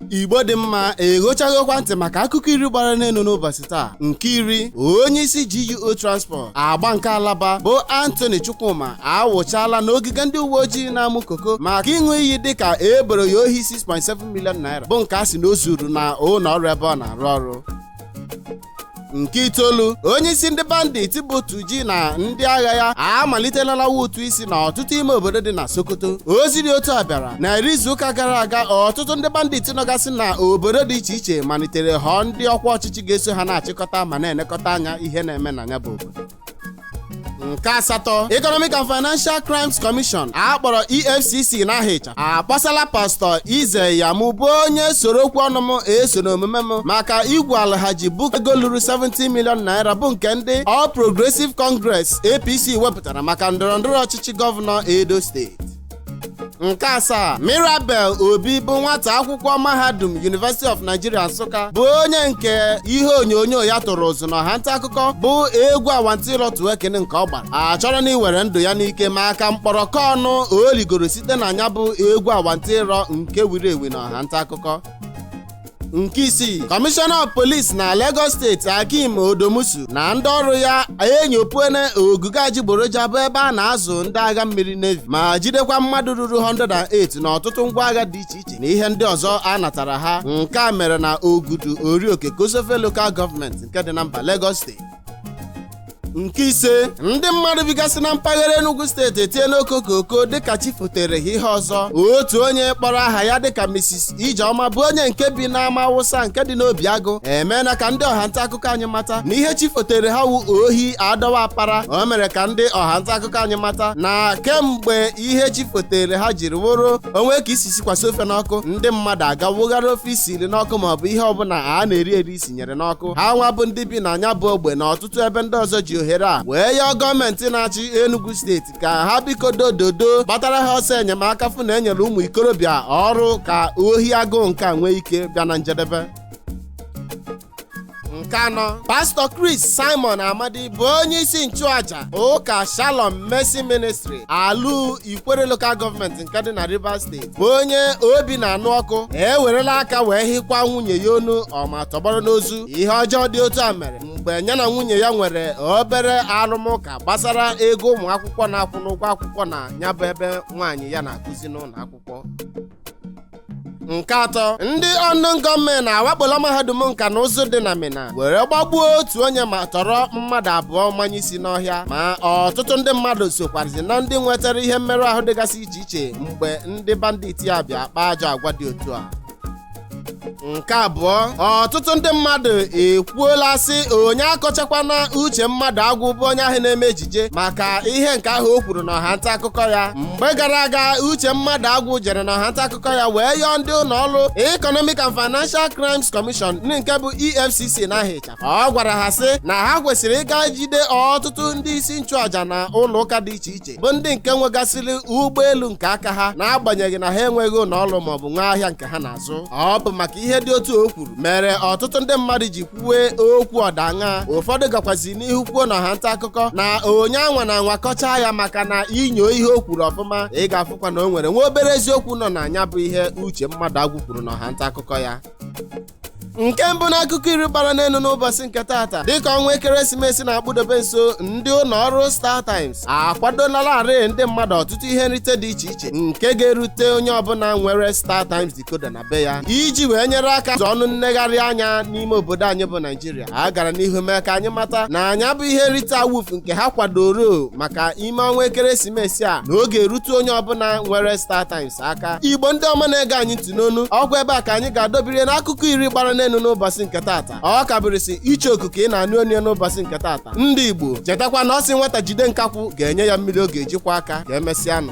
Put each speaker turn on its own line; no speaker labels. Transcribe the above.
Igbo dị mma, egochaghịkwa ntị maka akụkọ 10 gbara n'elu n'ụbọchị taa. Nke 10, onye isi GUO Transport agba nke Alaba bụ Anthony Chukwuma awụchala n'ogige ndị uwe ojii na-amụ koko maka ịṅụ iyi dịka eboro ya ohi 6.7 million naira bụ nke a sị na o zuru na ụlọ ọrụ ebe ọ na-arụ ọrụ. Nke 9, onye isi ndị bandit bụ Tuji na ndị agha ya amalitela ụtụ isi na ọtụtụ ime obodo dị na Sokoto. Ozi dị otu a bịara na 10 izuụka gara aga, ọtụtụ ndị bandit nọgasị na obodo dị iche iche malitere họọ ndị ọkwa ọchịchị ga-eso ha na-achịkọta ma na-elekọta anya ihe na-eme na ya bụ obodo. Nke 8, Economic and Financial Crimes Commission akpọrọ EFCC n'aha ịchafụ akpọsala Pastọ Ize Yamu bụ onye soro okwu ọnụ m eso n'omume m maka igwu Alhaji bụ ego luru 70 million naira bụ nke ndị All Progressive Congress APC wepụtara maka ndọrọndọrọ ọchịchị gọvanọ Edo Steeti. Nke 7, Mirabel Obi bụ nwata akwụkwọ mahadum University of Nigeria Nsụka bụ onye nke ihe onyonyo ya tụrụ ụzụ n'ọha nta akụkọ bụ egwu awantịrọ tụọ ekene nke ọ gbara achọrọ na iwere ndụ ya n'ike ma aka mkpọrọ kọnụ o ligoro site na ya bụ egwu awantịrọ nke wiri ewi n'ọha nta akụkọ. Nke 6, Kọmishọna of Police na Lagos Steeti Hakeem Odumosu na ndị ọrụ ya enyopuene ogige adịgboroja bụ ebe a na-azụ ndị agha mmiri Navy ma jidekwa mmadụ ruru 108 na ọtụtụ ngwa agha dị iche iche na ihe ndị ọzọ a natara ha. Nke a mere na Ogudu Orioke Kosofe Local Government nke dị na mba Lagos Steeti. Nke 5, ndị mmadụ bigasị na mpaghara Enugu Steeti etie n'okokoko dịka chi fotere ha ihe ọzọ. Otu onye kpọrọ aha ya dịka Mrs. Ijeọma bụ onye nke bi n'ama Awụsa nke dị n'obi agụ emeela ka ndị ọha nta akụkọ anyị mata na ihe chi fotere ha wu ohi adọwa apara. O mere ka ndị ọha nta akụkọ anyị mata na kemgbe ihe chi fotere ha jiri wụrụ onwe ka isi sikwasị ofe n'ọkụ, ndị mmadụ aga wụghara ofe isiri n'ọkụ maọbụ ihe ọbụla a na-eri eri sinyere n'ọkụ. Ha nwa bụ ndị bi na anya bụ ogbe na ọtụtụ ebe ndị ọzọ ji ohere a wee yọọ gọọmenti na-achị Enugu Steeti ka ha biko dododo gbatara ha ọsọ enyemaka fụ na enyere ụmụ ikorobịa ọrụ ka ohi agụụ nke a nwee ike bịa na njedebe. Nke 4, Pastọ Chris Simon Amadi bụ onye isi nchụaja ụka Shalom Mercy Ministry Aluu Ikwere Local Government nke dị na Rivers Steeti bụ onye obi na-anụ ọkụ ewerela aka wee hịkwa nwunye ya onu ọma tọgbọrọ n'ozu. Ihe ọjọọ dị otu a mere mgbe ya na nwunye ya nwere obere arụmụka gbasara ego ụmụ akwụkwọ na-akwụ n'ụgwọ akwụkwọ na ya bụ ebe nwaanyị ya na-akụzi n'ụlọ akwụkwọ. Nke 3, ndị ọnụ gọọmenti awakpola mahadum nka na ụzụ dị na Minna were gbagbuo otu onye ma tọrọ mmadụ 2 mmanya isi n'ọhịa, ma ọtụtụ ndị mmadụ sokwazi na ndị nwetara ihe mmerụ ahụ dịgasị iche iche mgbe ndị bandit ya bịa kpaa ajọ agwa dị otu a. Nke 2, ọtụtụ ndị mmadụ ekwuola sị onye akọchakwana uche mmadụ agwụ bụ onye ahụ na-eme ejije maka ihe nke ahụ o kwuru n'ọha nta akụkọ ya. Mgbe gara aga, uche mmadụ agwụ jere n'ọha nta akụkọ ya wee yọọ ndị ụlọ ọrụ Economic and Financial Crimes Commission ndị nke bụ EFCC n'aha ịchafụ. Ọ gwara ha sị na ha kwesịrị ịga jide ọtụtụ ndị isi nchụàjà na ụlọ ụka dị iche iche bụ ndị nke nwegasịrị ụgbọelu nke aka ha n'agbanyeghị na ha enweghị ụlọ ọrụ maọbụ nwa ahịa nke ha na-azụ. Ọ bụ maka ihe dị otu o kwuru mere ọtụtụ ndị mmadụ ji kwuwe okwu ọdaṅa. Ụfọdụ gakwazi n'ihu kwuo na ọha nta akụkọ na onye anwa na anwa kọchaa ya maka na inyo ihe o kwuru ọfụma, ị ga-afụkwa na o nwere nwa obere eziokwu nọ na anya bụ ihe uche mmadụ agwụ kwuru na ọha nta akụkọ ya. Nke mbụ n'akụkọ 10 gbara n'elu n'ụbọchị nke taata, dịka ọnwa ekeresimesi na-akpụdobe nso, ndị ụlọ ọrụ Star Times akwadolararị ndị mmadụ ọtụtụ ihe nrite dị iche iche nke ga-erute onye ọbụla nwere Star Times decoder na be ya iji wee nyere aka zụ ọnụ nnegharị anya n'ime obodo anyị bụ Naijiria. A gara n'ihu mee ka anyị mata na anya bụ ihe nrite awuf nke ha kwadoro maka ime ọnwa ekeresimesi a na oge erute onye ọbụla nwere Star Times aka. Igbo ndị ọma na-ege anyị ntị n'onu, ọgwụ ebe a ka anyị ga-adọbiri n'akụkọ 10 gbara n'elu n'ụbọchị nke taata. Ọ ka bụrụsị iche okuku ị na-anụ onye n'ụbọchị nke taata. Ndị Igbo chetakwa na ọ sị nwata jide nkakwụ ga-enye ya mmiri ọ ga-ejikwa aka ka emesịanụ.